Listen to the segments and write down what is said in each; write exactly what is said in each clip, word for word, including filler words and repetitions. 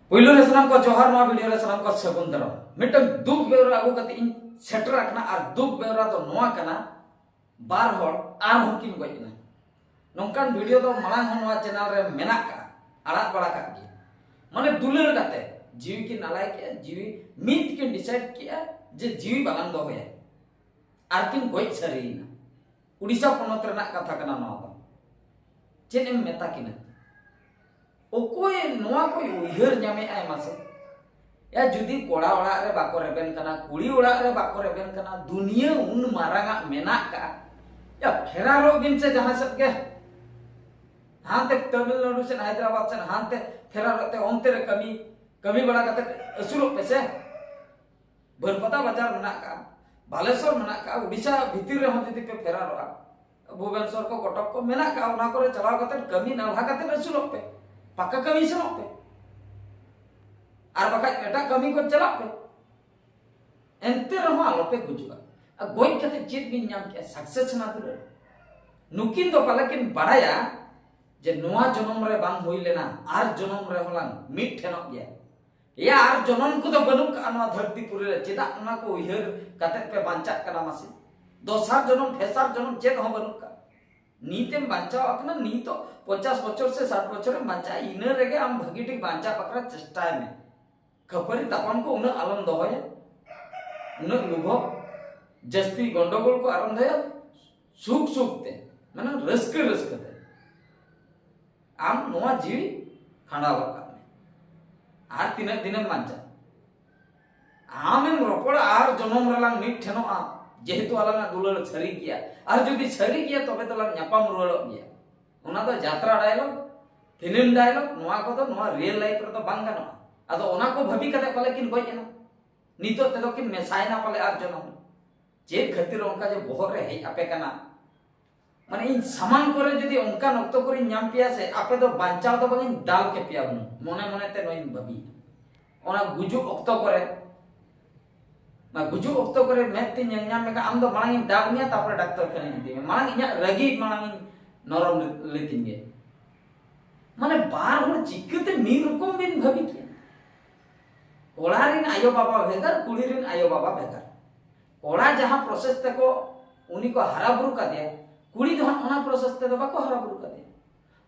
ᱯᱩᱭᱞᱩ ᱨᱮ ᱥᱟᱱᱟᱢ ᱠᱚ ᱡᱚᱦᱟᱨ, ᱱᱚᱣᱟ ᱵᱷᱤᱰᱤᱭᱳ ᱨᱮ ᱥᱟᱱᱟᱢ ᱠᱚ ᱥᱟᱹᱜᱩᱱ ᱫᱟᱨᱟᱢ᱾ ᱢᱤᱫᱴᱟᱝ ᱫᱩᱠ ᱵᱮᱣᱨᱟ ᱟᱹᱜᱩ ᱠᱟᱛᱮ ᱤᱧ ᱥᱮᱴᱮᱨ ᱟᱠᱟᱱᱟ, ᱟᱨ ᱫᱩᱠ ᱵᱮᱣᱨᱟ ᱫᱚ ᱱᱚᱣᱟ ᱠᱟᱱᱟ, ᱵᱟᱨ ᱦᱚᱲ ᱟᱨᱦᱚᱸ ᱠᱤᱱ ᱜᱚᱡ ᱮᱱᱟ᱾ ᱱᱚᱝᱠᱟᱱ ᱵᱷᱤᱰᱤᱭᱳ ᱫᱚ ᱢᱟᱲᱟᱝ ᱦᱚᱸ ᱱᱚᱣᱟ ᱪᱮᱱᱮᱞ ᱨᱮ ᱢᱮᱱᱟᱜ ᱠᱟᱜᱼᱟ, ᱟᱲᱟᱜ ᱵᱟᱲᱟ ᱠᱟᱜ ᱜᱮᱭᱟ᱾ ᱢᱟᱱᱮ ᱫᱩᱞᱟᱹᱲ ᱠᱟᱛᱮ ᱡᱤᱣᱤ ᱠᱤᱱ ᱟᱞᱟᱭ ᱠᱮᱜᱼᱟ, ᱡᱤᱣᱤ ᱢᱤᱫ ᱠᱤᱱ ᱰᱤᱥᱟᱭᱤᱰ ᱠᱮᱜᱼᱟ ᱡᱮ ᱡᱤᱣᱤ ᱵᱟᱞᱟᱝ ᱫᱚᱦᱚᱭᱟ, ᱟᱨ ᱠᱤᱱ ᱜᱚᱡ ᱥᱟᱹᱨᱤᱭᱮᱱᱟ᱾ ᱩᱰᱤᱥᱟ ᱯᱚᱱᱚᱛ ᱨᱮᱱᱟᱜ ᱠᱟᱛᱷᱟ ᱠᱟᱱᱟ ᱱᱚᱣᱟ ᱫᱚ᱾ ᱪᱮᱫ ᱮᱢ ᱢᱮᱛᱟ ᱠᱤᱱᱟ? ᱚᱠᱚᱭ ᱱᱚᱣᱟ ᱠᱚᱭ ᱩᱭᱦᱟᱹᱨ ᱧᱟᱢᱮᱜᱼᱟᱭ ᱢᱟᱥᱮ? ᱭᱟ, ᱡᱩᱫᱤ ᱠᱚᱲᱟ ᱚᱲᱟᱜ ᱨᱮ ᱵᱟᱠᱚ ᱨᱮᱵᱮᱱ ᱠᱟᱱᱟ, ᱠᱩᱲᱤ ᱚᱲᱟᱜ ᱨᱮ ᱵᱟᱠᱚ ᱨᱮᱵᱮᱱ ᱠᱟᱱᱟ, ᱫᱩᱱᱤᱭᱟᱹ ᱩᱱ ᱢᱟᱨᱟᱝᱟᱜ ᱢᱮᱱᱟᱜ ᱠᱟᱜᱼᱟ, ᱭᱟ, ᱯᱷᱮᱨᱟᱨᱚᱜ ᱵᱤᱱ ᱥᱮ ᱡᱟᱦᱟᱸ ᱥᱮᱫ ᱜᱮ᱾ ᱦᱟᱱᱛᱮ ᱛᱟᱢᱤᱞᱱᱟᱲᱩ ᱥᱮᱫ, ᱦᱟᱭᱫᱨᱟᱵᱟᱫ ᱥᱮᱫ, ᱦᱟᱱᱛᱮ ᱯᱷᱮᱨᱟᱨᱚᱜ ᱛᱮ ᱚᱱᱛᱮ ᱨᱮ ᱠᱟᱹᱢᱤ, ᱠᱟᱹᱢᱤ ᱵᱟᱲᱟ ᱠᱟᱛᱮ ᱟᱹᱥᱩᱞᱚᱜ ᱯᱮ ᱥᱮ᱾ ᱵᱟᱹᱨᱯᱟᱫᱟ ᱵᱟᱡᱟᱨ ᱢᱮᱱᱟᱜ ᱠᱟᱜᱼᱟ, ᱵᱟᱞᱮᱥᱚᱨ ᱢᱮᱱᱟᱜ ᱠᱟᱜᱼᱟ, ᱩᱰᱤᱥᱟ ᱵᱷᱤᱛᱤᱨ ᱨᱮᱦᱚᱸ ᱡᱩᱫᱤ ᱯᱮ ᱯᱷᱮᱨᱟᱨᱚᱜᱼᱟ, ᱵᱷᱩᱵᱮᱱᱥᱚᱨ ᱠᱚ, ᱠᱚᱴᱚᱠ ᱠᱚ ᱢᱮᱱᱟᱜ ᱠᱟᱜᱼᱟ, ᱚᱱᱟ ᱠᱚᱨᱮ ᱪᱟᱞᱟᱣ ᱠᱟᱛᱮ ᱠᱟᱹᱢᱤ ᱱᱟᱞᱦᱟ ᱠᱟᱛᱮ ᱟᱹᱥᱩᱞᱚᱜ ᱯᱮ, ᱯᱟᱠᱟ ᱠᱟᱹᱢᱤ ᱥᱮᱱᱚᱜ ᱯᱮ᱾ ᱟᱨ ᱵᱟᱠᱷᱟᱡ ᱮᱴᱟᱜ ᱠᱟᱹᱢᱤ ᱠᱚ ᱪᱟᱞᱟᱜ ᱯᱮ᱾ ᱮᱱᱛᱮ ᱨᱮᱦᱚᱸ ᱟᱞᱚᱯᱮ ᱜᱩᱡᱩᱜᱼᱟ᱾ ᱟᱨ ᱜᱚᱡ ᱠᱟᱛᱮ ᱪᱮᱫ ᱵᱤᱱ ᱧᱟᱢ ᱠᱮᱜᱼᱟ? ᱥᱟᱠᱥᱮᱥ ᱱᱟ ᱫᱩᱞᱟᱹᱲ᱾ ᱱᱩᱠᱤᱱ ᱫᱚ ᱯᱟᱞᱮ ᱠᱤᱱ ᱵᱟᱲᱟᱭᱟ ᱡᱮ ᱱᱚᱣᱟ ᱡᱚᱱᱚᱢ ᱨᱮ ᱵᱟᱝ ᱦᱩᱭ ᱞᱮᱱᱟ, ᱟᱨ ᱡᱚᱱᱚᱢ ᱨᱮᱦᱚᱸ ᱞᱟᱝ ᱢᱤᱫ ᱴᱷᱮᱱᱚᱜ ᱜᱮᱭᱟ᱾ ᱮᱭᱟ, ᱟᱨ ᱡᱚᱱᱚᱢ ᱠᱚᱫᱚ ᱵᱟᱹᱱᱩᱜ ᱠᱟᱜᱼᱟ ᱱᱚᱣᱟ ᱫᱷᱟᱹᱨᱛᱤ ᱯᱩᱨᱤ ᱨᱮ᱾ ᱪᱮᱫᱟᱜ ᱚᱱᱟ ᱠᱚ ᱩᱭᱦᱟᱹᱨ ᱠᱟᱛᱮ ᱯᱮ ᱵᱟᱧᱪᱟᱜ ᱠᱟᱱᱟ ᱢᱟᱥᱮ? ᱫᱚᱥᱟᱨ ᱡᱚᱱᱚᱢ, ᱛᱮᱥᱟᱨ ᱡᱚᱱᱚᱢ ᱪᱮᱫ ᱦᱚᱸ ᱵᱟᱹᱱᱩᱜ ᱠᱟᱜᱼᱟ᱾ ᱱᱤᱛᱮᱢ ᱵᱟᱧᱪᱟᱣ ᱟᱠᱟᱱᱟ, ᱱᱤᱛᱚᱜ ᱯᱚᱧᱪᱟᱥ ᱵᱚᱪᱷᱚᱨ ᱥᱮ ᱥᱟᱴ ᱵᱚᱪᱷᱚᱨᱮᱢ ᱵᱟᱧᱪᱟᱜᱼᱟ, ᱤᱱᱟᱹ ᱨᱮᱜᱮ ᱟᱢ ᱵᱷᱟᱹᱜᱤ ᱴᱷᱤᱠ ᱵᱟᱧᱪᱟᱜ ᱵᱟᱠᱷᱨᱟ ᱪᱮᱥᱴᱟᱭ ᱢᱮ᱾ ᱠᱷᱟᱹᱯᱟᱹᱨᱤ ᱛᱟᱯᱟᱢ ᱠᱚ ᱩᱱᱟᱹᱜ ᱟᱞᱚᱢ ᱫᱚᱦᱚᱭᱟ, ᱩᱱᱟᱹᱜ ᱞᱩᱵᱷᱚᱜ, ᱡᱟᱹᱥᱛᱤ ᱜᱚᱱᱰᱚᱜᱳᱞ ᱠᱚ ᱟᱞᱚᱢ ᱫᱚᱦᱚᱭᱟ᱾ ᱥᱩᱠ ᱥᱩᱠ ᱛᱮ, ᱢᱟᱱᱮ ᱨᱟᱹᱥᱠᱟᱹ ᱨᱟᱹᱥᱠᱟᱹ ᱛᱮ ᱟᱢ ᱱᱚᱣᱟ ᱡᱤᱣᱤ ᱠᱷᱟᱸᱰᱟᱣ ᱜᱚᱫ ᱠᱟᱜ ᱢᱮ᱾ ᱟᱨ ᱛᱤᱱᱟᱹᱜ ᱫᱤᱱᱮᱢ ᱵᱟᱧᱪᱟᱜᱼᱟ? ᱟᱢᱮᱢ ᱨᱚᱯᱚᱲᱟ, ᱟᱨ ᱡᱚᱱᱚᱢ ᱨᱮᱞᱟᱝ ᱢᱤᱫ ᱴᱷᱮᱱᱚᱜᱼᱟ, ᱡᱮᱦᱮᱛᱩ ᱟᱞᱟᱝᱟᱜ ᱫᱩᱞᱟᱹᱲ ᱥᱟᱹᱨᱤ ᱜᱮᱭᱟ᱾ ᱟᱨ ᱡᱩᱫᱤ ᱥᱟᱹᱨᱤ ᱜᱮᱭᱟ, ᱛᱚᱵᱮ ᱫᱚᱞᱟᱝ ᱧᱟᱯᱟᱢ ᱨᱩᱣᱟᱹᱲᱚᱜ ᱜᱮᱭᱟ᱾ ᱚᱱᱟ ᱫᱚ ᱡᱟᱛᱨᱟ ᱰᱟᱭᱞᱚᱜ, ᱯᱷᱤᱞᱢ ᱰᱟᱭᱞᱚᱜ, ᱱᱚᱣᱟ ᱠᱚᱫᱚ ᱱᱚᱣᱟ ᱨᱤᱭᱮᱞ ᱞᱟᱭᱤᱯᱷ ᱨᱮᱫᱚ ᱵᱟᱝ ᱜᱟᱱᱚᱜᱼᱟ᱾ ᱟᱫᱚ ᱚᱱᱟ ᱠᱚ ᱵᱷᱟᱹᱵᱤ ᱠᱟᱛᱮ ᱯᱟᱞᱮ ᱠᱤᱱ ᱜᱚᱡ ᱮᱱᱟ, ᱱᱤᱛᱚᱜ ᱛᱮᱫᱚ ᱠᱤᱱ ᱢᱮᱥᱟᱭᱮᱱᱟ ᱯᱟᱞᱮ ᱟᱨ ᱡᱚᱱᱚᱢ᱾ ᱪᱮᱫ ᱠᱷᱟᱹᱛᱤᱨ ᱚᱱᱠᱟ ᱡᱮ ᱵᱚᱦᱚᱜ ᱨᱮ ᱦᱮᱡ ᱟᱯᱮ ᱠᱟᱱᱟ? ᱢᱟᱱᱮ ᱤᱧ ᱥᱟᱢᱟᱝ ᱠᱚᱨᱮ ᱡᱩᱫᱤ ᱚᱱᱠᱟᱱ ᱚᱠᱛᱚ ᱠᱚᱨᱮᱧ ᱧᱟᱢ ᱯᱮᱭᱟ ᱥᱮ, ᱟᱯᱮ ᱫᱚ ᱵᱟᱧᱪᱟᱣ ᱫᱚ ᱵᱟᱝᱤᱧ ᱫᱟᱞ ᱠᱮᱯᱮᱭᱟ ᱦᱩᱱᱟᱹᱝ, ᱢᱚᱱᱮ ᱢᱚᱱᱮ ᱛᱮ ᱱᱚᱣᱟᱧ ᱵᱷᱟᱹᱵᱤᱭᱮᱫᱟ᱾ ᱚᱱᱟ ᱜᱩᱡᱩᱜ ᱚᱠᱛᱚ ᱠᱚᱨᱮ, ᱚᱱᱟ ᱜᱩᱡᱩᱜ ᱚᱠᱛᱚ ᱠᱚᱨᱮ ᱢᱮᱫ ᱛᱮ ᱧᱮᱞ ᱧᱟᱢ ᱢᱮᱠᱷᱟᱱ, ᱟᱢ ᱫᱚ ᱢᱟᱲᱟᱝ ᱤᱧ ᱫᱟᱞ ᱢᱮᱭᱟ, ᱛᱟᱨᱯᱚᱨᱮ ᱰᱟᱠᱛᱚᱨ ᱠᱷᱟᱱᱟᱧ ᱤᱫᱤ ᱢᱮᱭᱟ, ᱢᱟᱲᱟᱝ ᱤᱧᱟᱹᱜ ᱨᱟᱹᱜᱤ ᱢᱟᱲᱟᱝ ᱤᱧ ᱱᱚᱨᱚᱢ ᱞᱮ-, ᱞᱮᱛᱤᱧ ᱜᱮ᱾ ᱢᱟᱱᱮ ᱵᱟᱨ ᱦᱚᱲ ᱪᱤᱠᱟᱹᱛᱮ ᱢᱤᱫ ᱨᱚᱠᱚᱢ ᱵᱤᱱ ᱵᱷᱟᱹᱵᱤ ᱠᱮᱭᱟ? ᱠᱚᱲᱟ ᱨᱤᱱ ᱟᱭᱳ ᱵᱟᱵᱟ ᱵᱷᱮᱜᱟᱨ, ᱠᱩᱲᱤ ᱨᱤᱱ ᱟᱭᱳ ᱵᱟᱵᱟ ᱵᱷᱮᱜᱟᱨ᱾ ᱠᱚᱲᱟ ᱡᱟᱦᱟᱸ ᱯᱨᱚᱥᱮᱥ ᱛᱮᱠᱚ ᱩᱱᱤ ᱠᱚ ᱦᱟᱨᱟ ᱵᱩᱨᱩ ᱠᱟᱫᱮᱭᱟ, ᱠᱩᱲᱤ ᱫᱚ ᱦᱟᱸᱜ ᱚᱱᱟ ᱯᱨᱚᱥᱮᱥ ᱛᱮᱫᱚ ᱵᱟᱠᱚ ᱦᱟᱨᱟ ᱵᱩᱨᱩ ᱠᱟᱫᱮᱭᱟ᱾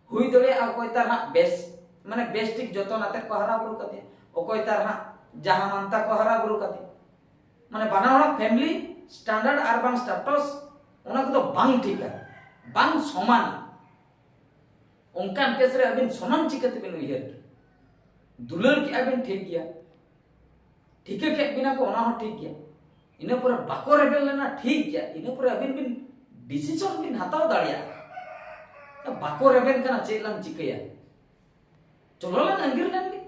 ᱦᱩᱭ ᱫᱟᱲᱮᱭᱟᱜᱼᱟ ᱚᱠᱚᱭ ᱛᱟᱨ ᱦᱟᱸᱜ ᱵᱮᱥ, ᱢᱟᱱᱮ ᱵᱮᱥ ᱴᱷᱤᱠ ᱡᱚᱛᱚᱱ ᱟᱛᱮᱫ ᱠᱚ ᱦᱟᱨᱟ ᱵᱩᱨᱩ ᱠᱟᱫᱮᱭᱟ, ᱚᱠᱚᱭ ᱛᱟᱨ ᱦᱟᱸᱜ ᱡᱟᱦᱟᱸ ᱢᱟᱱᱛᱟ ᱠᱚ ᱦᱟᱨᱟ ᱵᱩᱨᱩ ᱠᱟᱫᱮᱭᱟ᱾ ᱢᱟᱱᱮ ᱵᱟᱱᱟ ᱦᱚᱲᱟᱜ ᱯᱷᱮᱢᱤᱞᱤ ᱥᱴᱟᱱᱰᱟᱨᱰ ᱟᱨ ᱵᱟᱝ ᱥᱴᱟᱴᱚᱥ ᱚᱱᱟ ᱠᱚᱫᱚ ᱵᱟᱝ ᱴᱷᱤᱠᱟ, ᱵᱟᱝ ᱥᱚᱢᱟᱱᱟ᱾ ᱚᱱᱠᱟᱱ ᱠᱮᱥ ᱨᱮ ᱟᱹᱵᱤᱱ ᱥᱚᱢᱟᱱ ᱪᱤᱠᱟᱹ ᱛᱮᱵᱤᱱ ᱩᱭᱦᱟᱹᱨ ᱠᱮᱭᱟ? ᱫᱩᱞᱟᱹᱲ ᱠᱮᱜᱼᱟ ᱵᱤᱱ ᱴᱷᱤᱠ ᱜᱮᱭᱟ, ᱴᱷᱤᱠᱟᱹ ᱠᱮᱫ ᱵᱤᱱᱟ ᱠᱚ ᱚᱱᱟ ᱦᱚᱸ ᱴᱷᱤᱠ ᱜᱮᱭᱟ, ᱤᱱᱟᱹ ᱯᱚᱨᱮ ᱵᱟᱠᱚ ᱨᱮᱵᱮᱱ ᱞᱮᱱᱟ ᱴᱷᱤᱠ ᱜᱮᱭᱟ, ᱤᱱᱟᱹ ᱯᱚᱨᱮ ᱟᱹᱵᱤᱱ ᱵᱤᱱ ᱰᱤᱥᱤᱥᱚᱱ ᱵᱤᱱ ᱦᱟᱛᱟᱣ ᱫᱟᱲᱮᱭᱟᱜᱼᱟ᱾ ᱵᱟᱠᱚ ᱨᱮᱵᱮᱱ ᱠᱟᱱᱟ, ᱪᱮᱫ ᱞᱟᱝ ᱪᱤᱠᱟᱹᱭᱟ? ᱪᱚᱞᱚ ᱞᱟᱝ ᱟᱸᱜᱤᱨ ᱞᱮᱱ ᱜᱮ᱾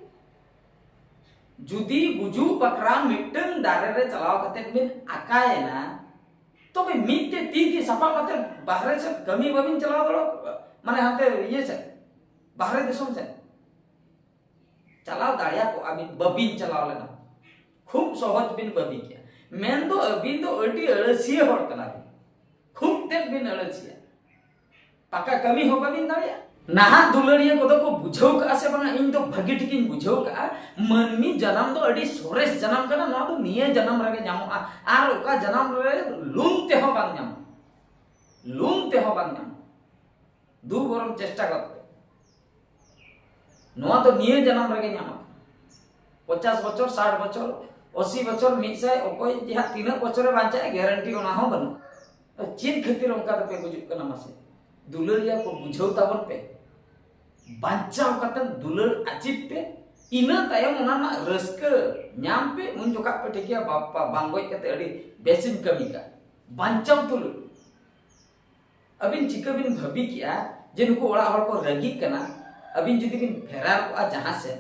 ᱡᱩᱫᱤ ᱜᱩᱡᱩᱜ ᱵᱟᱠᱷᱨᱟ ᱢᱤᱫᱴᱟᱝ ᱫᱟᱨᱮ ᱨᱮ ᱪᱟᱞᱟᱣ ᱠᱟᱛᱮ ᱵᱤᱱ ᱟᱠᱟᱭᱮᱱᱟ, ᱛᱚᱵᱮ ᱢᱤᱫ ᱛᱮ ᱛᱤ ᱛᱤ ᱥᱟᱯᱟᱵ ᱠᱟᱛᱮ ᱵᱟᱦᱨᱮ ᱥᱮᱫ ᱠᱟᱹᱢᱤ ᱵᱟᱵᱤᱱ ᱪᱟᱞᱟᱣ ᱫᱟᱲᱮᱭᱟᱜ, ᱢᱟᱱᱮ ᱦᱟᱱᱛᱮ ᱤᱭᱟᱹ ᱥᱮᱫ, ᱵᱟᱦᱨᱮ ᱫᱤᱥᱚᱢ ᱥᱮᱫ ᱪᱟᱞᱟᱣ ᱫᱟᱲᱮᱭᱟᱜ ᱠᱚᱜᱼᱟ ᱵᱤᱱ, ᱵᱟᱹᱵᱤᱱ ᱪᱟᱞᱟᱣ ᱞᱮᱱᱟ᱾ ᱠᱷᱩᱵ ᱥᱚᱦᱚᱡ ᱵᱤᱱ ᱵᱟᱹᱵᱤ ᱠᱮᱭᱟ᱾ ᱢᱮᱱᱫᱚ ᱟᱹᱵᱤᱱ ᱫᱚ ᱟᱹᱰᱤ ᱟᱹᱲᱟᱹᱥᱤᱭᱟᱹ ᱦᱚᱲ ᱠᱟᱱᱟ ᱵᱤᱱ, ᱠᱷᱩᱵ ᱛᱮᱫ ᱵᱤᱱ ᱟᱹᱲᱟᱹᱥᱤᱭᱟ᱾ ᱯᱟᱠᱟ ᱠᱟᱹᱢᱤ ᱦᱚᱸ ᱵᱟᱹᱵᱤᱱ ᱫᱟᱲᱮᱭᱟᱜᱼᱟ᱾ ᱱᱟᱦᱟᱜ ᱫᱩᱞᱟᱹᱲᱤᱭᱟᱹ ᱠᱚᱫᱚ ᱠᱚ ᱵᱩᱡᱷᱟᱹᱣ ᱠᱟᱜᱼᱟ ᱥᱮ ᱵᱟᱝᱟ? ᱤᱧ ᱫᱚ ᱵᱷᱟᱹᱜᱤ ᱴᱷᱤᱠᱤᱧ ᱵᱩᱡᱷᱟᱹᱣ ᱠᱟᱜᱼᱟ, ᱢᱟᱹᱱᱢᱤ ᱡᱟᱱᱟᱢ ᱫᱚ ᱟᱹᱰᱤ ᱥᱚᱨᱮᱥ ᱡᱟᱱᱟᱢ ᱠᱟᱱᱟ᱾ ᱱᱚᱣᱟ ᱫᱚ ᱱᱤᱭᱟᱹ ᱡᱟᱱᱟᱢ ᱨᱮᱜᱮ ᱧᱟᱢᱚᱜᱼᱟ, ᱟᱨ ᱚᱠᱟ ᱡᱟᱱᱟᱢ ᱨᱮ ᱞᱩᱢ ᱛᱮᱦᱚᱸ ᱵᱟᱝ ᱧᱟᱢᱚᱜᱼᱟ, ᱞᱩᱢ ᱛᱮᱦᱚᱸ ᱵᱟᱝ ᱧᱟᱢᱚᱜᱼᱟ᱾ ᱫᱩ ᱵᱚᱨᱚᱢ ᱪᱮᱥᱴᱟ ᱠᱟᱛᱮ ᱱᱚᱣᱟ ᱫᱚ ᱱᱤᱭᱟᱹ ᱡᱟᱱᱟᱢ ᱨᱮᱜᱮ ᱧᱟᱢᱚᱜᱼᱟ᱾ ᱯᱚᱪᱟᱥ ᱵᱚᱪᱷᱚᱨ, ᱥᱟᱴ ᱵᱚᱪᱷᱚᱨ, ᱟᱥᱤ ᱵᱚᱪᱷᱚᱨ, ᱢᱤᱫ ᱥᱟᱭ, ᱚᱠᱚᱭ ᱡᱮ ᱦᱟᱸᱜ ᱛᱤᱱᱟᱹᱜ ᱵᱚᱪᱷᱚᱨᱮ ᱵᱟᱧᱪᱟᱜᱼᱟ, ᱜᱮᱨᱮᱱᱴᱤ ᱚᱱᱟ ᱦᱚᱸ ᱵᱟᱹᱱᱩᱜᱼᱟ᱾ ᱪᱮᱫ ᱠᱷᱟᱹᱛᱤᱨ ᱚᱱᱠᱟ ᱫᱚᱯᱮ ᱜᱩᱡᱩᱜ ᱠᱟᱱᱟ ᱢᱟᱥᱮ? ᱫᱩᱞᱟᱹᱲᱤᱭᱟᱹ ᱠᱚ ᱵᱩᱡᱷᱟᱹᱣ ᱛᱟᱵᱚᱱ ᱯᱮ, ᱵᱟᱧᱪᱟᱣ ᱠᱟᱛᱮ ᱫᱩᱞᱟᱹᱲ ᱟᱹᱪᱤᱛ ᱯᱮ, ᱤᱱᱟᱹ ᱛᱟᱭᱚᱢ ᱚᱱᱟ ᱨᱮᱱᱟᱜ ᱨᱟᱹᱥᱠᱟᱹ ᱧᱟᱢ ᱯᱮ᱾ ᱩᱱ ᱡᱚᱠᱷᱟᱜ ᱯᱮ ᱴᱷᱤᱠᱟᱹᱭᱟ, ᱵᱟᱯ-, ᱵᱟᱝ ᱜᱚᱡ ᱠᱟᱛᱮ ᱟᱹᱰᱤ ᱵᱮᱥᱤᱧ ᱠᱟᱹᱢᱤ ᱠᱟᱜᱼᱟ᱾ ᱵᱟᱧᱪᱟᱣ ᱛᱩᱞᱩᱡ ᱟᱹᱵᱤᱱ ᱪᱤᱠᱟᱹ ᱵᱤᱱ ᱵᱷᱟᱹᱵᱤ ᱠᱮᱜᱼᱟ ᱡᱮ ᱱᱩᱠᱩ ᱚᱲᱟᱜ ᱦᱚᱲ ᱠᱚ ᱨᱟᱹᱜᱤᱜ ᱠᱟᱱᱟ? ᱟᱹᱵᱤᱱ ᱡᱩᱫᱤ ᱵᱤᱱ ᱯᱷᱮᱨᱟᱨ ᱠᱚᱜᱼᱟ ᱡᱟᱦᱟᱸ ᱥᱮᱫ,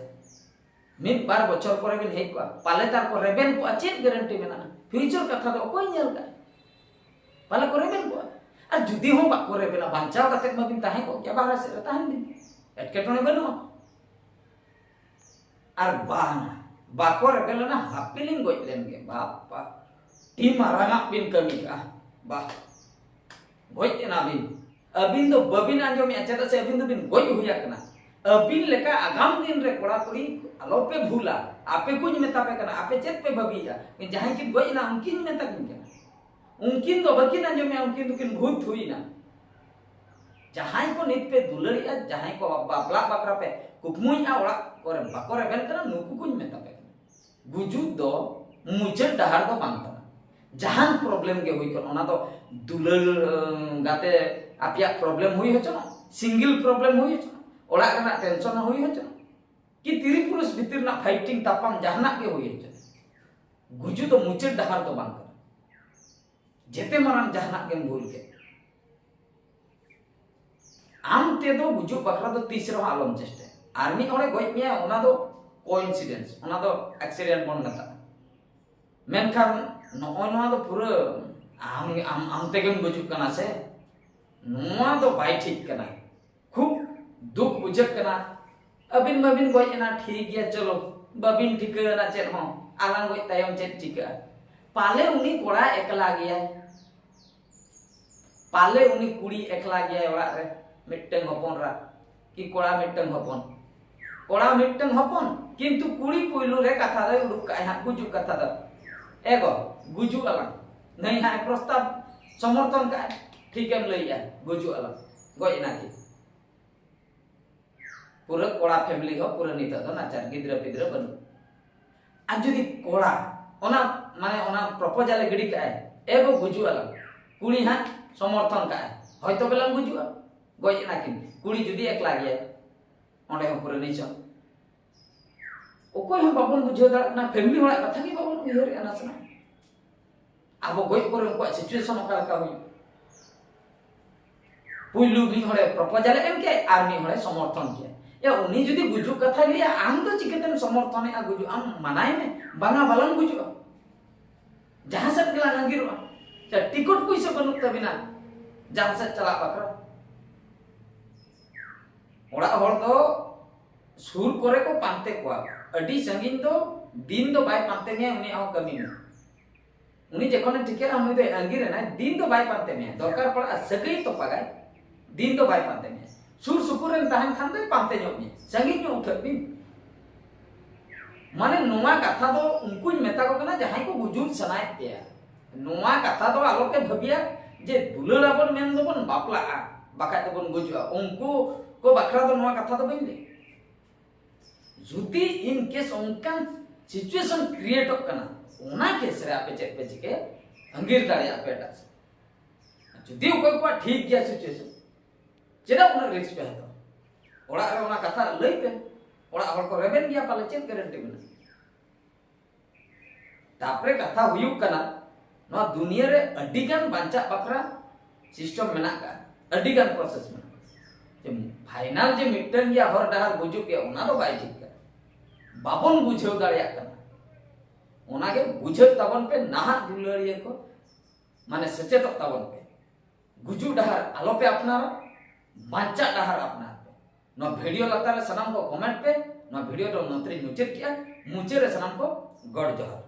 ᱢᱤᱫ ᱵᱟᱨ ᱵᱚᱪᱷᱚᱨ ᱯᱚᱨᱮ ᱵᱤᱱ ᱦᱮᱡ ᱠᱚᱜᱼᱟ, ᱯᱟᱞᱮ ᱛᱟᱨ ᱠᱚ ᱨᱮᱵᱮᱱ ᱠᱚᱜᱼᱟ, ᱪᱮᱫ ᱜᱮᱨᱮᱱᱴᱤ ᱢᱮᱱᱟᱜᱼᱟ? ᱯᱷᱤᱭᱩᱪᱟᱨ ᱠᱟᱛᱷᱟ ᱫᱚ ᱚᱠᱚᱭ ᱧᱮᱞ ᱠᱟᱜᱼᱟ? ᱯᱟᱞᱮ ᱠᱚ ᱨᱮᱵᱮᱱ ᱠᱚᱜᱼᱟ᱾ ᱟᱨ ᱡᱩᱫᱤ ᱦᱚᱸ ᱵᱟᱠᱚ ᱨᱮᱵᱮᱱᱟ, ᱵᱟᱧᱪᱟᱣ ᱠᱟᱛᱮ ᱢᱟᱵᱤᱱ ᱛᱟᱦᱮᱸ ᱠᱚᱜ ᱜᱮᱭᱟ, ᱵᱟᱦᱨᱮ ᱥᱮᱫ ᱨᱮ ᱛᱟᱦᱮᱱ ᱵᱤᱱ, ᱮᱴᱠᱮᱴᱚᱬᱮ ᱵᱟᱹᱱᱩᱜᱼᱟ᱾ ᱟᱨ ᱵᱟᱝ, ᱵᱟᱠᱚ ᱨᱮᱵᱮᱱ ᱞᱮᱱᱟ, ᱦᱟᱯᱮ ᱞᱤᱧ ᱜᱚᱡ ᱞᱮᱱ ᱜᱮ᱾ ᱵᱟᱯᱟ, ᱴᱤ ᱢᱟᱨᱟᱝᱟᱜ ᱵᱤᱱ ᱠᱟᱹᱢᱤ ᱠᱟᱜᱼᱟ᱾ ᱵᱟᱦ, ᱜᱚᱡ ᱮᱱᱟ ᱵᱤᱱ᱾ ᱟᱹᱵᱤᱱ ᱫᱚ ᱵᱟᱹᱵᱤᱱ ᱟᱸᱡᱚᱢᱮᱜᱼᱟ, ᱪᱮᱫᱟᱜ ᱥᱮ ᱟᱹᱵᱤᱱ ᱫᱚᱵᱤᱱ ᱜᱚᱡ ᱦᱩᱭ ᱟᱠᱟᱱᱟ᱾ ᱟᱹᱵᱤᱱ ᱞᱮᱠᱟ ᱟᱜᱟᱢ ᱫᱤᱱ ᱨᱮ ᱠᱚᱲᱟ ᱠᱩᱲᱤ ᱟᱞᱚ ᱯᱮ ᱵᱷᱩᱞᱟ᱾ ᱟᱯᱮ ᱠᱚᱧ ᱢᱮᱛᱟ ᱯᱮ ᱠᱟᱱᱟ, ᱟᱯᱮ ᱪᱮᱫ ᱯᱮ ᱵᱷᱟᱹᱵᱤᱭᱮᱫᱼᱟ? ᱡᱟᱦᱟᱸᱭ ᱠᱤᱱ ᱜᱚᱡ ᱮᱱᱟ, ᱩᱱᱠᱤᱱ ᱢᱮᱛᱟ ᱠᱤᱱ ᱠᱟᱱᱟ᱾ ᱩᱱᱠᱤᱱ ᱫᱚ ᱵᱟᱹᱠᱤᱱ ᱟᱸᱡᱚᱢᱮᱜᱼᱟ, ᱩᱱᱠᱤᱱ ᱫᱚᱠᱤᱱ ᱵᱷᱩᱛ ᱦᱩᱭᱱᱟ᱾ ᱡᱟᱦᱟᱸᱭ ᱠᱚ ᱱᱤᱛ ᱯᱮ ᱫᱩᱞᱟᱹᱲᱮᱜᱼᱟ, ᱡᱟᱦᱟᱸᱭ ᱠᱚ ᱵᱟᱯᱞᱟ ᱵᱟᱠᱷᱨᱟ ᱯᱮ ᱠᱩᱠᱢᱩᱭᱮᱫᱼᱟ, ᱚᱲᱟᱜ ᱠᱚᱨᱮ ᱵᱟᱠᱚ ᱨᱮᱵᱮᱱ ᱠᱟᱱᱟ, ᱱᱩᱠᱩ ᱠᱚᱧ ᱢᱮᱛᱟ ᱯᱮ ᱠᱟᱱᱟ, ᱜᱩᱡᱩᱜ ᱫᱚ ᱢᱩᱪᱟᱹᱫ ᱰᱟᱦᱟᱨ ᱫᱚ ᱵᱟᱝ ᱠᱟᱱᱟ᱾ ᱡᱟᱦᱟᱱ problem ᱜᱮ ᱦᱩᱭ ᱠᱚᱜ, ᱚᱱᱟ ᱫᱚ ᱫᱩᱞᱟᱹᱲ, ᱮᱸ, ᱜᱟᱛᱮ ᱟᱯᱮᱭᱟᱜ problem ᱦᱩᱭ ᱦᱚᱪᱚᱱᱟ, single problem ᱦᱩᱭ ᱦᱚᱪᱚᱱᱟ, ᱚᱲᱟᱜ ᱨᱮᱱᱟᱜ tension ᱦᱚᱸ ᱦᱩᱭ ᱦᱚᱪᱚᱱᱟ, ᱠᱤ ᱛᱤᱨᱤ ᱯᱩᱨᱩᱥ ᱵᱷᱤᱛᱤᱨ ᱨᱮᱱᱟᱜ fighting ᱛᱟᱯᱟᱢ ᱡᱟᱦᱟᱱᱟᱜ ᱜᱮ ᱦᱩᱭ ᱦᱚᱪᱚᱱᱟ, ᱜᱩᱡᱩᱜ ᱫᱚ ᱢᱩᱪᱟᱹᱫ ᱰᱟᱦᱟᱨ ᱫᱚ ᱵᱟᱝ ᱠᱟᱱᱟ᱾ ᱡᱮᱛᱮ ᱢᱟᱨᱟᱝ ᱡᱟᱦᱟᱱᱟᱜ ᱜᱮᱢ ᱵᱷᱩᱞ ᱠᱮᱫ, ᱟᱢ ᱛᱮᱫᱚ ᱜᱩᱡᱩᱜ ᱵᱟᱠᱷᱨᱟ ᱫᱚ ᱛᱤᱥ ᱨᱮᱦᱚᱸ ᱟᱞᱚᱢ ᱪᱮᱥᱴᱟᱭᱟ᱾ ᱟᱨ ᱢᱤᱫ ᱦᱚᱲᱮ ᱜᱚᱡ ᱢᱮᱭᱟ, ᱚᱱᱟ ᱫᱚ coincidence, ᱚᱱᱟ ᱫᱚ accident ᱵᱚᱱ ᱢᱮᱛᱟᱜᱼᱟ᱾ ᱢᱮᱱᱠᱷᱟᱱ ᱱᱚᱜᱼᱚᱭ ᱱᱚᱣᱟ ᱫᱚ ᱯᱩᱨᱟᱹ ᱟᱢ, ᱟᱢ, ᱟᱢ ᱛᱮᱜᱮᱢ ᱜᱩᱡᱩᱜ ᱠᱟᱱᱟ ᱥᱮ, ᱱᱚᱣᱟ ᱫᱚ ᱵᱟᱭ ᱴᱷᱤᱠ ᱠᱟᱱᱟ᱾ ᱠᱷᱩᱵ ᱫᱩᱠ ᱵᱩᱡᱷᱟᱹᱜ ᱠᱟᱱᱟ᱾ ᱟᱹᱵᱤᱱ ᱢᱟᱵᱤᱱ ᱜᱚᱡ ᱮᱱᱟ, ᱴᱷᱤᱠ ᱜᱮᱭᱟ, ᱪᱚᱞᱚ, ᱵᱟᱵᱤᱱ ᱴᱷᱤᱠᱟᱹ ᱮᱱᱟ ᱪᱮᱫ ᱦᱚᱸ, ᱟᱞᱟᱝ ᱜᱚᱡ ᱛᱟᱭᱚᱢ ᱪᱮᱫ ᱪᱤᱠᱟᱹᱜᱼᱟ? ᱯᱟᱞᱮ ᱩᱱᱤ ᱠᱚᱲᱟ ᱮᱠᱞᱟ ᱜᱮᱭᱟᱭ, ᱯᱟᱞᱮ ᱩᱱᱤ ᱠᱩᱲᱤ ᱮᱠᱞᱟ ᱜᱮᱭᱟᱭ ᱚᱲᱟᱜ ᱨᱮ, ᱢᱤᱫᱴᱟᱝ ᱦᱚᱯᱚᱱ ᱨᱟ ᱠᱤ ᱠᱚᱲᱟ ᱢᱤᱫᱴᱟᱝ ᱦᱚᱯᱚᱱ, ᱠᱚᱲᱟ ᱢᱤᱫᱴᱟᱝ ᱦᱚᱯᱚᱱ, ᱠᱤᱱᱛᱩ ᱠᱩᱲᱤ ᱯᱩᱭᱞᱩ ᱨᱮ ᱠᱟᱛᱷᱟ ᱫᱚᱭ ᱩᱰᱩᱠ ᱠᱟᱜᱼᱟᱭ ᱦᱟᱸᱜ ᱜᱩᱡᱩᱜ ᱠᱟᱛᱷᱟ ᱫᱚ, "ᱮ ᱜᱚ, ᱜᱩᱡᱩᱜ ᱟᱞᱟᱝ", ᱱᱟᱹᱭ ᱦᱟᱸᱜ ᱮ ᱯᱨᱚᱥᱛᱟᱵ ᱥᱚᱢᱚᱨᱛᱷᱚᱱ ᱠᱟᱜᱼᱟᱭ, ᱴᱷᱤᱠᱮᱢ ᱞᱟᱹᱭᱮᱜᱼᱟ, ᱜᱩᱡᱩᱜ ᱟᱞᱟᱝ, ᱜᱚᱡ ᱮᱱᱟ ᱠᱤᱱ᱾ ᱯᱩᱨᱟᱹ ᱠᱚᱲᱟ family ᱦᱚᱸ ᱯᱩᱨᱟᱹ ᱱᱤᱛᱚᱜ ᱫᱚ ᱱᱟᱪᱟᱨ, ᱜᱤᱫᱽᱨᱟᱹ ᱯᱤᱫᱽᱨᱟᱹ ᱵᱟᱹᱱᱩᱜ᱾ ᱟᱨ ᱡᱩᱫᱤ ᱠᱚᱲᱟ ᱚᱱᱟ, ᱢᱟᱱᱮ, ᱚᱱᱟ proposal ᱮ ᱜᱤᱰᱤ ᱠᱟᱜᱼᱟᱭ, "ᱮ ᱜᱚ, ᱜᱩᱡᱩᱜ ᱟᱞᱟᱝ", ᱠᱩᱲᱤ ᱦᱟᱸᱜ ᱥᱚᱢᱚᱨᱛᱷᱚᱱ ᱠᱟᱜᱼᱟᱭ, "ᱦᱚᱭᱛᱚ ᱵᱮᱞᱟᱝ ᱜᱩᱡᱩᱜᱼᱟ", ᱜᱚᱡ ᱮᱱᱟ ᱠᱤᱱ᱾ ᱠᱩᱲᱤ ᱡᱩᱫᱤ ᱮᱠᱞᱟ ᱜᱮᱭᱟᱭ, ᱚᱸᱰᱮ ᱦᱚᱸ ᱯᱩᱨᱟᱹ ᱱᱤᱪᱚᱞ᱾ ᱚᱠᱚᱭ ᱦᱚᱸ ᱵᱟᱵᱚᱱ ᱵᱩᱡᱷᱟᱹᱣ ᱫᱟᱲᱮᱭᱟᱜ ᱠᱟᱱᱟ, family ᱦᱚᱲᱟᱜ ᱠᱟᱛᱷᱟ ᱜᱮ ᱵᱟᱵᱚᱱ ᱩᱭᱦᱟᱹᱨᱮᱜᱼᱟ ᱱᱟᱥᱮᱱᱟᱜ᱾ ᱟᱵᱚ ᱜᱚᱡ ᱯᱚᱨᱮ ᱩᱱᱠᱩᱣᱟᱜ situation ᱚᱠᱟ ᱞᱮᱠᱟ ᱦᱩᱭᱩᱜᱼᱟ? ᱯᱩᱭᱞᱩ ᱢᱤᱫ ᱦᱚᱲᱮ proposal ᱮ ᱮᱢ ᱠᱮᱫ ᱟᱨ ᱢᱤᱫ ᱦᱚᱲᱮ ᱥᱚᱢᱚᱨᱛᱷᱚᱱ ᱠᱮᱫ᱾ ᱭᱟ, ᱩᱱᱤ ᱡᱩᱫᱤ ᱜᱩᱡᱩᱜ ᱠᱟᱛᱷᱟᱭ ᱞᱟᱹᱭᱟ, ᱟᱢ ᱫᱚ ᱪᱤᱠᱟᱹᱛᱮᱢ ᱥᱚᱢᱚᱨᱛᱷᱚᱱᱮᱜᱼᱟ? ᱜᱩᱡᱩᱜ ᱟᱢ ᱢᱟᱱᱟᱭ ᱢᱮ, ᱵᱟᱝᱟ, ᱵᱟᱞᱟᱝ ᱜᱩᱡᱩᱜᱼᱟ, ᱡᱟᱦᱟᱸ ᱥᱮᱫ ᱜᱮᱞᱟᱝ ᱟᱸᱜᱤᱨᱚᱜᱼᱟ᱾ ᱪᱮ, ᱴᱤᱠᱤᱴ ᱯᱩᱭᱥᱟᱹ ᱵᱟᱹᱱᱩᱜ ᱛᱟᱵᱤᱱᱟ ᱡᱟᱦᱟᱸ ᱥᱮᱫ ᱪᱟᱞᱟᱜ ᱵᱟᱠᱷᱨᱟ? ᱚᱲᱟᱜ ᱦᱚᱲ ᱫᱚ ᱥᱩᱨ ᱠᱚᱨᱮ ᱠᱚ ᱯᱟᱱᱛᱮ ᱠᱚᱣᱟ, ᱟᱹᱰᱤ ᱥᱟᱺᱜᱤᱧ ᱫᱚ ᱫᱤᱱ ᱫᱚ ᱵᱟᱭ ᱯᱟᱱᱛᱮ ᱢᱮᱭᱟ, ᱩᱱᱤᱭᱟᱜ ᱦᱚᱸ ᱠᱟᱹᱢᱤ ᱢᱮᱱᱟᱜᱼᱟ᱾ ᱩᱱᱤ ᱡᱚᱠᱷᱚᱱᱮ ᱴᱷᱤᱠᱟᱹᱭᱟ ᱩᱱᱤ ᱫᱚᱭ ᱟᱸᱜᱤᱨ ᱮᱱᱟᱭ, ᱫᱤᱱ ᱫᱚ ᱵᱟᱭ ᱯᱟᱱᱛᱮ ᱢᱮᱭᱟ, ᱫᱚᱨᱠᱟᱨ ᱯᱟᱲᱟᱜᱼᱟ ᱥᱟᱹᱜᱟᱹᱭ ᱛᱚᱯᱟᱜᱟᱭ, ᱫᱤᱱ ᱫᱚ ᱵᱟᱭ ᱯᱟᱱᱛᱮ ᱢᱮᱭᱟ᱾ ᱥᱩᱨ ᱥᱩᱯᱩᱨ ᱨᱮᱢ ᱛᱟᱦᱮᱱ ᱠᱷᱟᱱ ᱫᱚ ᱯᱟᱱᱛᱮ ᱧᱚᱜ ᱢᱮ, ᱥᱟᱺᱜᱤᱧ ᱧᱚᱜ ᱩᱴᱷᱟᱹᱜ ᱵᱤᱱ᱾ ᱢᱟᱱᱮ ᱱᱚᱣᱟ ᱠᱟᱛᱷᱟ ᱫᱚ ᱩᱱᱠᱩᱧ ᱢᱮᱛᱟ ᱠᱚ ᱠᱟᱱᱟ ᱡᱟᱦᱟᱸᱭ ᱠᱚ ᱜᱩᱡᱩᱜ ᱥᱟᱱᱟᱭᱮᱫ ᱯᱮᱭᱟ᱾ ᱱᱚᱣᱟ ᱠᱟᱛᱷᱟ ᱫᱚ ᱟᱞᱚᱯᱮ ᱵᱷᱟᱹᱵᱤᱭᱟ ᱡᱮ ᱫᱩᱞᱟᱹᱲ ᱟᱵᱚᱱ ᱢᱮᱱ ᱫᱚᱵᱚᱱ ᱵᱟᱯᱞᱟᱜᱼᱟ, ᱵᱟᱠᱷᱟᱡ ᱫᱚᱵᱚᱱ ᱜᱩᱡᱩᱜᱼᱟ᱾ ᱩᱱᱠᱩ ᱠᱚ ᱵᱟᱠᱷᱨᱟ ᱫᱚ ᱱᱚᱣᱟ ᱠᱟᱛᱷᱟ ᱫᱚ ᱵᱟᱹᱧ ᱞᱟᱹᱭ᱾ ᱡᱩᱫᱤ in case ᱚᱱᱠᱟᱱ situation createᱚᱜ ᱠᱟᱱᱟ, ᱚᱱᱟ case ᱨᱮ ᱟᱯᱮ ᱪᱮᱫ ᱯᱮ ᱪᱤᱠᱟᱹᱭᱟ? ᱟᱸᱜᱤᱨ ᱫᱟᱲᱮᱭᱟᱜᱼᱟ ᱯᱮ ᱮᱴᱟᱜ ᱥᱮᱫ᱾ ᱡᱩᱫᱤ ᱚᱠᱚᱭ ᱠᱚᱣᱟᱜ ᱴᱷᱤᱠ ᱜᱮᱭᱟ situation, ᱪᱮᱫᱟᱜ ᱩᱱᱟᱹᱜ risk ᱯᱮ ᱦᱟᱛᱟᱣᱟ? ᱚᱲᱟᱜ ᱨᱮ ᱚᱱᱟ ᱠᱟᱛᱷᱟ ᱞᱟᱹᱭ ᱯᱮ, ᱚᱲᱟᱜ ᱦᱚᱲ ᱠᱚ ᱨᱮᱵᱮᱱ ᱜᱮᱭᱟ ᱯᱟᱞᱮ, ᱪᱮᱫ guarantee ᱢᱮᱱᱟᱜᱼᱟ? ᱛᱟᱯᱚᱨᱮ ᱠᱟᱛᱷᱟ ᱦᱩᱭᱩᱜ ᱠᱟᱱᱟ, ᱱᱚᱣᱟ ᱫᱩᱱᱤᱭᱟᱹ ᱨᱮ ᱟᱹᱰᱤ ᱜᱟᱱ ᱵᱟᱧᱪᱟᱜ ᱵᱟᱠᱷᱨᱟ system ᱢᱮᱱᱟᱜ ᱟᱠᱟᱫ, ᱟᱹᱰᱤ ᱜᱟᱱ process ᱢᱮᱱᱟᱜᱼᱟ᱾ ᱡᱮ final ᱡᱮ ᱢᱤᱫᱴᱟᱝ ᱜᱮᱭᱟ ᱦᱚᱨ ᱰᱟᱦᱟᱨ ᱜᱩᱡᱩᱜ ᱜᱮᱭᱟ, ᱚᱱᱟ ᱫᱚ ᱵᱟᱭ ᱴᱷᱤᱠ ᱠᱟᱱᱟ᱾ ᱵᱟᱵᱚᱱ ᱵᱩᱡᱷᱟᱹᱣ ᱫᱟᱲᱮᱭᱟᱜ ᱠᱟᱱᱟ᱾ ᱚᱱᱟᱜᱮ ᱵᱩᱡᱷᱟᱹᱣ ᱛᱟᱵᱚᱱ ᱯᱮ ᱱᱟᱦᱟᱜ ᱫᱩᱞᱟᱹᱲᱤᱭᱟᱹ ᱠᱚ, ᱢᱟᱱᱮ ᱥᱮᱪᱮᱫᱚᱜ ᱛᱟᱵᱚᱱ ᱯᱮ᱾ ᱜᱩᱡᱩᱜ ᱰᱟᱦᱟᱨ ᱟᱞᱚᱯᱮ ᱟᱯᱱᱟᱨᱟ, ᱵᱟᱧᱪᱟᱜ ᱰᱟᱦᱟᱨ ᱟᱯᱱᱟᱨ ᱯᱮ᱾ ᱱᱚᱣᱟ video ᱞᱟᱛᱟᱨ ᱨᱮ ᱥᱟᱱᱟᱢ ᱠᱚ comment ᱯᱮ᱾ ᱱᱚᱣᱟ video ᱫᱚ ᱱᱚᱛᱮᱨᱤᱧ ᱢᱩᱪᱟᱹᱫ ᱠᱮᱜᱼᱟ᱾ ᱢᱩᱪᱟᱹᱫ ᱨᱮ ᱥᱟᱱᱟᱢ ᱠᱚ ᱜᱚᱰ ᱡᱚᱦᱟᱨ᱾